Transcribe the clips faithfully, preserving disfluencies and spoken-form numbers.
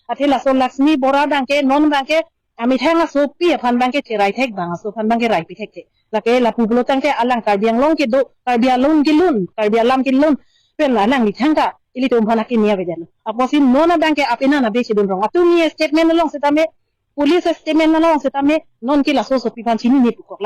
Athe laso Laxmi Bora abangke non abangke amethang asopi aphan abangke cherai thek, bang aso aphan abangke rai pi thekthe. Lake lapu pulo tangte alang Karbi Anglong kedo, Karbi alun kelun, Karbi alam kelun pen alangli thangta ilitum aphan akini avedetlo. Apotsi non abangke apenan abe chedun rong. Atum ni statement along setame, police statement along setame, non ke laso asopi aphan chinine pukok.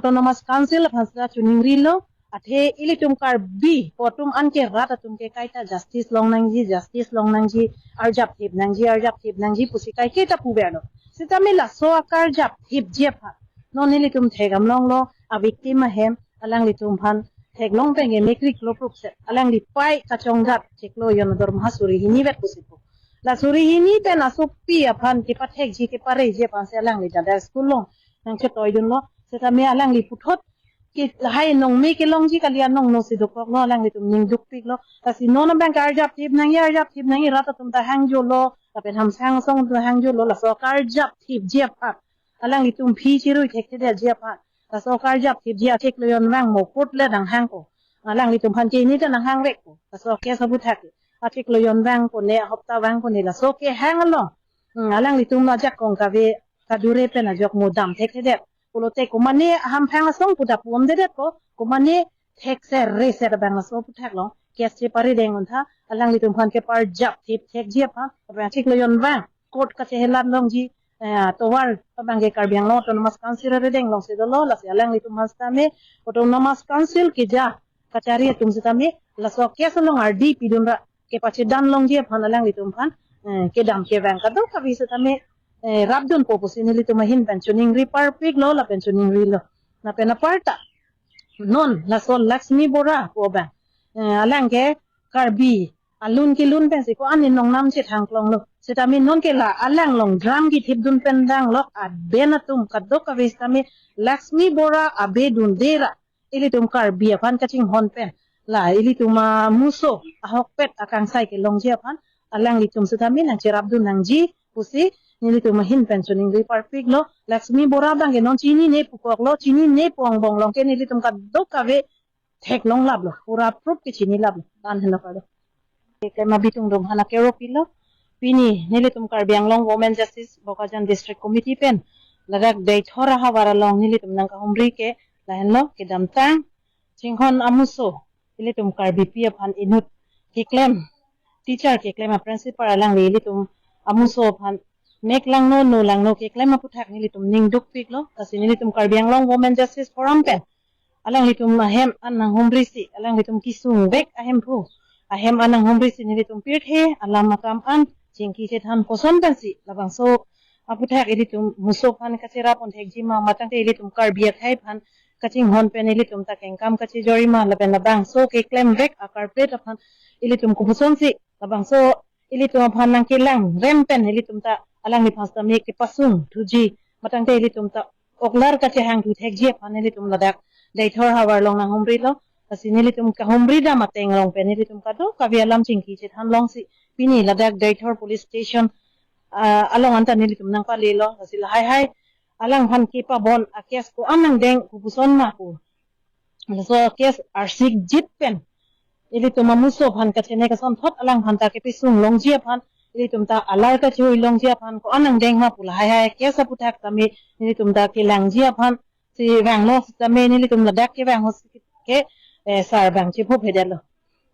Autonomous Council aphan seta choningrilo, athe ilitum Karbi pu atum anke rat atum ke kaita justice long nangji, justice long nangji, arjap thip nangji, arjap thip nangji pusi kaiketa puverlo. Setame laso akarjap thipji aphan non ilitum thek-am longlo, a victim ahem alanglitum aphan theklong pen ke mekriklo prukset, alangli pai kachongdat chiklo jon dormaha suri hini vet pusi pu. La suri hini pen asopi aphan kepathekji kepareji aphan si alangli dadar school along nangchetoidunlo. Setame alangli puthot ke lahai nongme kelongji kali, anong no si dokoklo, alanglitum ning dukpiklo. Lasi non abangke arjap thip nangji, arjap thip nangji, rat atum ta hangjolo, lapen hamsang asong ta hangjolo, laso akarjap thipji aphan alanglitum aphi chirui thekthedetji aphan, laso akarjap thipji achiklo jon vang mo court le nanghangpo. Alanglitum aphan ke ini ta nanghangvekpo. Laso case aputhak ke achiklo jon vang pone, ahopta vang pone laso kehang along, hmm, alanglitum ajakong kave kadure pen ajok mo dam thekthedet. Pulote komane ahamphang asong pu ta pu-omdedetpo, komane thekser reser abang laso aputhak along case cheparedeng untha, alanglitum aphan ke arjap thip thekji aphan, abang achiklo jon vang court kachehelat longji, eh, tovar abangke Karbi Anglong Autonomous Council aredeng alongsi dolo, lasi alanglitum aphan setame Autonomous Council keja kachari atum setame laso case along ardi pidunra kepachedan longji aphan alanglitum aphan, eh, kedam kevang kadokave setame, eh, rapdunpo pusi nelitum ahin pen choningri parpiklo lapen choningrilo. Lapen aparta non laso Laxmi Bora pu abang, eh, alangke Karbi alun kelun pensi ko-an ni nongnam chethangklonglo. Setame non ke la alang long drum kethipdun pen danglok aben atum kadokave setame Laxmi Bora abe dunde ra ilitum Karbi aphan kachinghon pen, la ilitum amuso ahokpet akangsai kelongji aphan alanglitum setame nangcherapdun nangji pusi nelitum ahin pen choningri parpiklo. Laxmi Bora abangke non chinine pukoklo, chinine pu angbong along ke nelitum kadokave theklonglaplo, pura proof ke chinilaplo. An heno kado. Keklem abitung atum aphan akero pilo. Pini nelitum Karbi Anglong Women Justice Bokajan District Committee pen ladak Deithor ahavar along nelitum nangkahumri ke lahenlo, kedamtang chinghon amuso ilitum Karbipi aphan inut keklem, teacher keklem a principal alangli ilitum amuso aphan mek langno no langno keklem aputhak nelitum ning dukpiklo. Lasi nelitum Karbi Anglong Women Justice Forum pen alanglitum ahem an nanghumrisi, alanglitum kesungvek ahemphu ahem an nanghumrisi nelitum pirthe alam akam an chingki chethan koson pensi labangso aputhak ilitum muso aphan kacherap-un thekji ma, matangte ilitum Karbi akhei aphan kachinghon pen ilitum ta kengkam kachejor-i ma, lapen labangso keklemvek a-culprit aphan ilitum kopusonsi labangso ilitum aphan nangkelang rem pen ilitum ta alangliphan setame kepasung thuji, matangte ilitum ta oklar kachehang thu thekji aphan ilitum ladak Deithor ahavar along nanghumrilo. Lasi nelitum kahumri dam ateng along pen ilitum kadokave alam chingki chethan longsi pini ladak Deithor Police Station, ah, along anta nelitum nangpalelo. Lasi lahai hai alangphan kepabon a-case ko-an angdeng kopuson ma pu. Laso case arsik jit pen ilitum amuso aphan kachene kasonthot alangphan ta kepesung longji aphan, ilitum ta alar kachui longji aphan ko-an angdeng ma pu lahai hai case aputhak tame ilitum ta kelangji aphan si vanglo tame nelitum ladak kevang ho si ke, eh, sir abang chephophe detlo.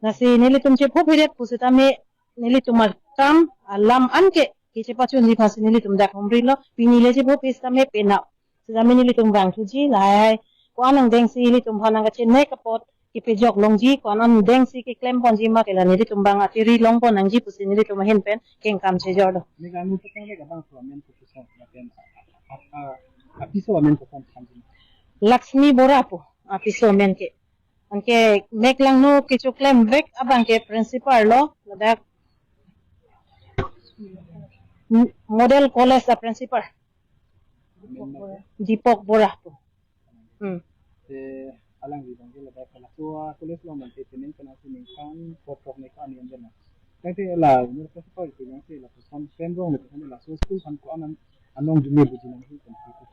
Lasi nelitum chephophe det pusitame nelitum akam alam anke kechepachunji aphan si nelitum dak humrilo, pini le chephophe sitame penap. Sitame nelitum vangthuji lahai hai ko-an angdeng si ilitum aphan nangkachene kapot kepajok longji, ko-an angdeng si keklem ponji ma ke la nelitum abang atiri longpon nangji pusi nelitum ahin pen kengkam chejorlo. Ini kami petang le abang suamen pupuson, lapen a-, a-, apiso amen pupuson thanji. Laksmi Bora pu apiso amen ke. Anke mek langno kechoklem vek abang ke principal lo, ladak M-, Model College a-principal. Amen lo. Deepak Bora pu. Hmm. Te alangli abang ke ladak ke laso a-college along abang ke teneng kena si ningkan kotrok ne ka ani amben na. Tangte la, menurut principal ke yang si lapuson pen rong le pen laso school aphan ko-an anong jumi buji nangji kan si.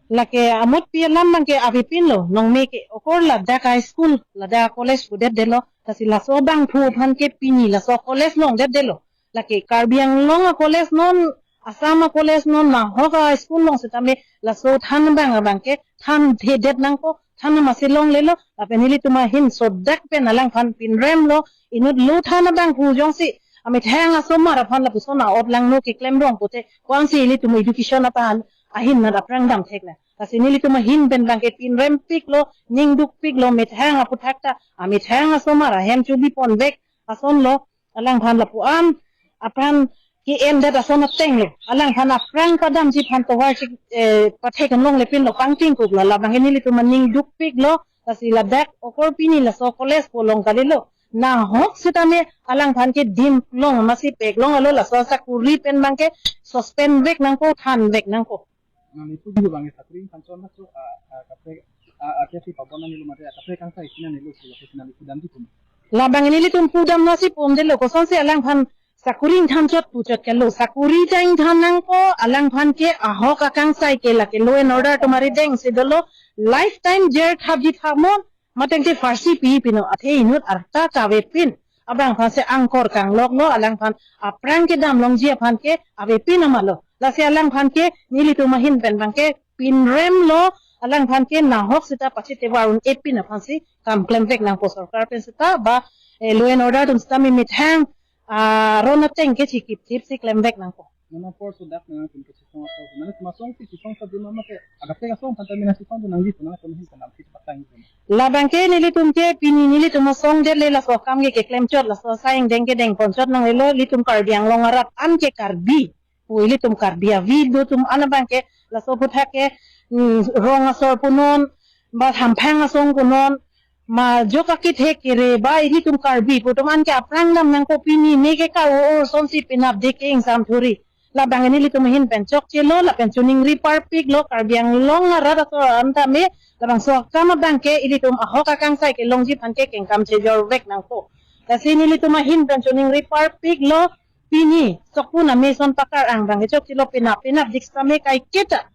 Lake amot pi alam abang ke avepinlo, nong me ke okor ladak a-school, ladak college pudet detlo, lasi laso abangphu aphan ke pini laso college longdet detlo. Lake Karbi Anglong a-college non, Assam a-college non, nahok a-school along sitame laso than abang abang ke thanthedet nangpo, than masi longlelo, lapen ilitum ahin sodak pen alangphan pinremlo, inut lo than abangphu jongsi amethang asomar aphan lapuson a-ot langno keklem rong pute, ko-an si ilitum education atan ahin nat aphrang damthek na. Lasi nelitum ahin pen abang ke pinrempiklo, ningdukpiklo, methang aputhak ta amethang asomar ahem chubipon vek asonlo, alangphan lapu-an apran ke-endet ason atenglo. Alangphan aphrang padamji aphan tovar chik, eh, pathek anlong lepinlo, pangtingkuklo, labang ke nelitum aningdukpiklo, lasi ladak okor pini laso college pu along kalilo. Nahok sitame alangphan ke dim long masi pek longlo, laso sakuri pen abang ke suspend vek nangpo, than vek nangpo. Nang itu dulu abang ya sakuri thanchot na so, ah, ah, kaprek, ah, ah, kesi pabon nang nilu mate, ah, kaprek kangsai sina nilu si, kesi nang itu dam di pun. Labang nelitum pudam nasi pum detlo, kosonsi alangphan sakuri thanchot puchot kelo, sakuri ta ingthan nangpo, alangphan ke ahok akangsai ke lake law and order atum arideng si dolo, lifetime jail thapji thapnon, mateng te pharsi pi pino, athe inut arta kavepin abangphan si angkor kangloklo, alangphan aphrang kedam longji aphan ke avepin amalo. Lasi alangphan ke nelitum ahin pen abang ke pinremlo, alangphan ke nahok sita pachit tevar un-epin aphan si kam klem vek nangpo, sorkar pen sita ba, eh, law and order atum sitame methang, ah, aron ateng ke chikip thip si klem vek nangpo. Nana por so dak nang kum kechisong apa? Nana masong si chisong sa dima ma ke, agak tega song tanta mina chisong tu nangji tu nang kum hin kanam si patang itu. Labang ke nelitum ke pini nelitum asong det le laso akam ke keklem chot, laso asai angdeng ke dengpon chot nanglelo, ilitum Karbi Anglong arat an ke Karbi pu, ilitum Karbi avi do atum an abang ke laso aputhak ke, mm, rong asor punon, ba hamphang asong punon, majok akethe kere ba ilitum Karbi pu atum an ke aphrang dam nangpo, pini me ke ka-o-or asonsi penap de ke ingsam thuri. Labang nelitum ahin pen chokchelo, lapen choningri parpiklo, Karbi Anglong arat asor an tame, labangso akam abang ke ilitum ahok akangsai kelongji aphan ke kengkam chejor vek nangpo. Lasi nelitum ahin pen choningri parpiklo, pini sokpun amei ason pakar ang abang ke chokchelo, penap penapdik sitame kaiketa.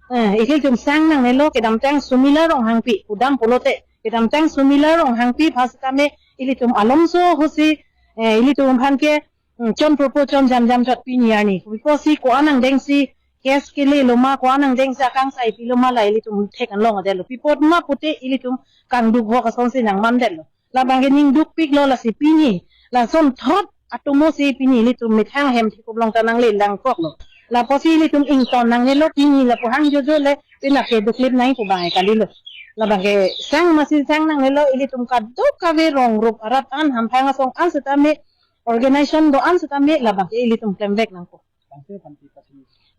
Eh, ilitum sang nangnelo, kedamtang Sumila Ronghangpi, pudam pulote, kedamtang Sumila Ronghangpi aphan sitame ilitum alomso ahut si, eh, ilitum aphan ke, hmm, chon propo chon jamjam chot pini arni. Kopi pusi ko-an angdeng si case kelelo ma, ko-an angdeng si akangsai pilo ma, la ilitum thek anlong adetlo. Pi apot ma pute ilitum kangduk vok asonsi nangman detlo. Labang ke ningdukpiklo, lasi pini lasonthot atomo si pini ilitum methang ahem thikup along ta nangle langkoklo. Lapusi ilitum ington nangnelo, pini lapu hang jojo le pina ke duklip nang pu abang kalilo. Labang ke sang masi sang nangnelo, ilitum kadokave rong rup arat an, hamphang asong an sitame, organization do an sitame, labang ke ilitum klem vek nangpo.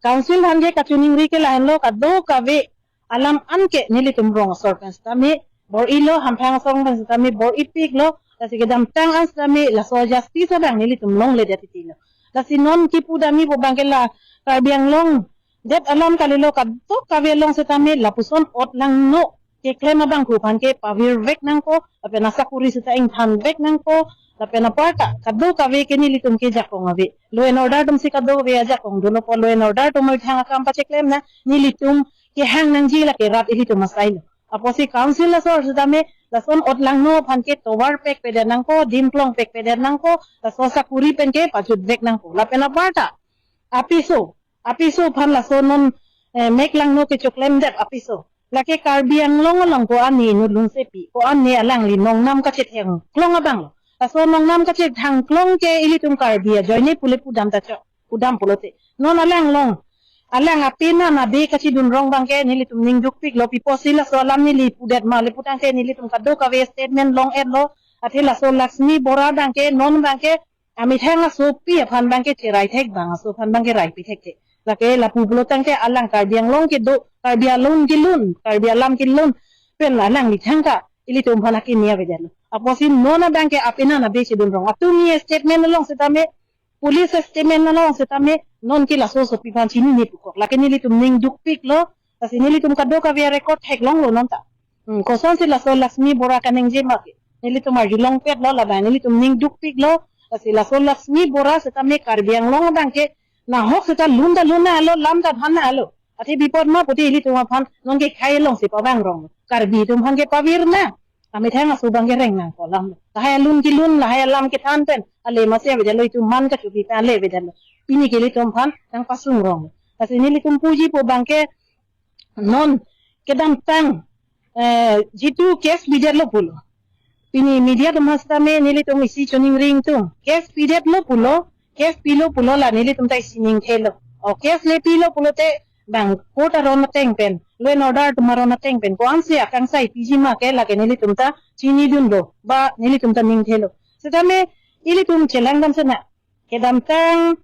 Council aphan ke kachoningri ke lahenlo, kadokave alam an ke nelitum rong asor pen sitame bor-ilo, hamphang asong pen sitame bor-ipiklo, lasi kedamtang an sitame laso justice abang nelitum longledet titilo. Lasi non kipudamji pu abang ke la Karbi Anglong det alam kalilo, kadokave along sitame lapuson ot langno keklem abangphu aphan ke pavir vek nangpo, lapen asakuri sita ingthan vek nangpo, lapen aparta kadokave ke nelitum ke ajakong ave. Law and order atum si kadokave ajakong dolopo, law and order atum methang akam pacheklem nang, nelitum kehang nangji lake rat ilitum asai lo. Apotsi council laso setame lason otlangno aphan ke tovar pek pedet nangpo, dim klong pek pedet nangpo, laso sakuri pen ke pajut vek nangpo. Lapen aparta apiso, apiso aphan laso non eh, mek langno kechoklem det apiso. Lake Karbi Anglong along ko-an ne inut lun sepi, ko-an ne alangli nongnam kachethang klong abang lo. Laso nongnam kachethang klong ke ilitum Karbi ajoine pule pudam ta chok, pudam pulote. Non alang along, alang apena na be kachidun rong abang ke nelitum ning dukpik lo, pi apotsi laso alam neli pudet ma le putangte nelitum kadokave statement long-et lo, athe laso Laxmi Bora abang ke non abang ke amethang asopi aphan abang ke cherai thek bang, aso aphan abang ke raipi thekthe. Lake lapu pulotangte alang Karbi Anglong kedo, Karbi alun kelun, Karbi alam kelun pen alangli thangta ilitum aphan akimi avedet lo. Apotsi non abang ke apena na be chidun rong. Atum ni statement along setame, police statement along setame, non ke laso asopi aphan chinine pukok. Lake nelitum ning dukpik lo, lasi nelitum kadokave record theklong lo non ta. Hmm, kosonsi laso Laxmi Bora kaningje ma ke nelitum arjulong pet lo, labang nelitum ning dukpik lo. Lasi laso Laxmi Bora setame Karbi Anglong abang ke nahok seta lun ta lun na lo, lam ta than na lo. Athe bipot ma pute ilitum aphan non ke khai long si pabang rong. Karbi atum aphan ke pavir na. Amethang aso abang ke reng nangpo alam. Lahai alun kelun, lahai alam kethan pen ale masi avedet lo, itum man kachopi pen ale avedet lo. Pini ke ilitum aphan nangpasung rong. Lasi nelitum puji pu abang ke non kedamtang eh, jitu case pidet lo pulo. Pini media atum setame nelitum isi choningri ingtung. Case pidet lo pulo, case pilo pulo la nelitum ta isi ningthe lo. O case le pilo pulote bang court aron ateng pen, law and order atum aron ateng pen ko-ansi akangsai piji ma ke lake nelitum ta chinidun lo, ba nelitum ta ningthe lo. Setame ilitum chelang dam sena kedamtang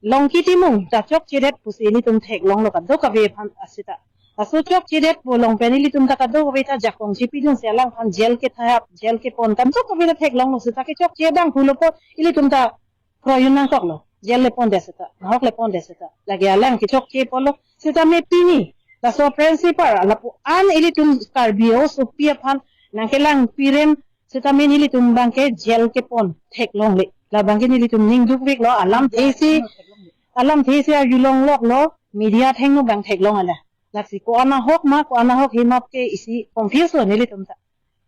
Longki Timung ta chokchedet pusi ilitum theklong lo kadokave aphan aseta. Laso chokchedet pu along pen ilitum ta kadokave ta jakong chepidunsi alangphan jail kethap, jail kepon kadokave ta theklong lo, seta kechokche abang pulo po ilitum ta kroyun nangkok lo. Jail le pondet seta, nahok le pondet seta. Lake alang kechokche pulo. Setame pini laso principal lapu-an ilitum Karbi asopi aphan nangkelang pirem setame nelitum abang ke jail kepon theklongle. Labang ke nelitum ning dukpik lo, alamthe si, alamthe si arjulong lok lo, media athengno abang theklong ala. Lasi ko-an ahok ma, ko-an ahok he ma ke isi confuse lo nelitum ta.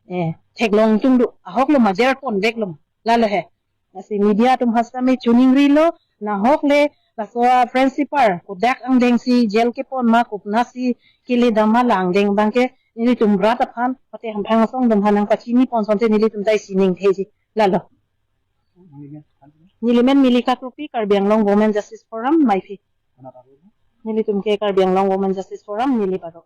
Eh, theklong tung do, ahok lo ma jail ponvek lo ma. Lalo he. Lasi media atum setame choningri lo, nahok le laso principal kodak angdeng si jail kepon ma, kopnasi kele dam ma la angdeng abang ke nelitum rat aphan, pate hamphang asong atum aphan nangpachini pon asonte nelitum ta isi ningtheji. Lalo. Nelimen Milika Kropi, Karbi Anglong Women Justice Forum, Meiphi. Nelitum ke Karbi Anglong Women Justice Forum, neli parok.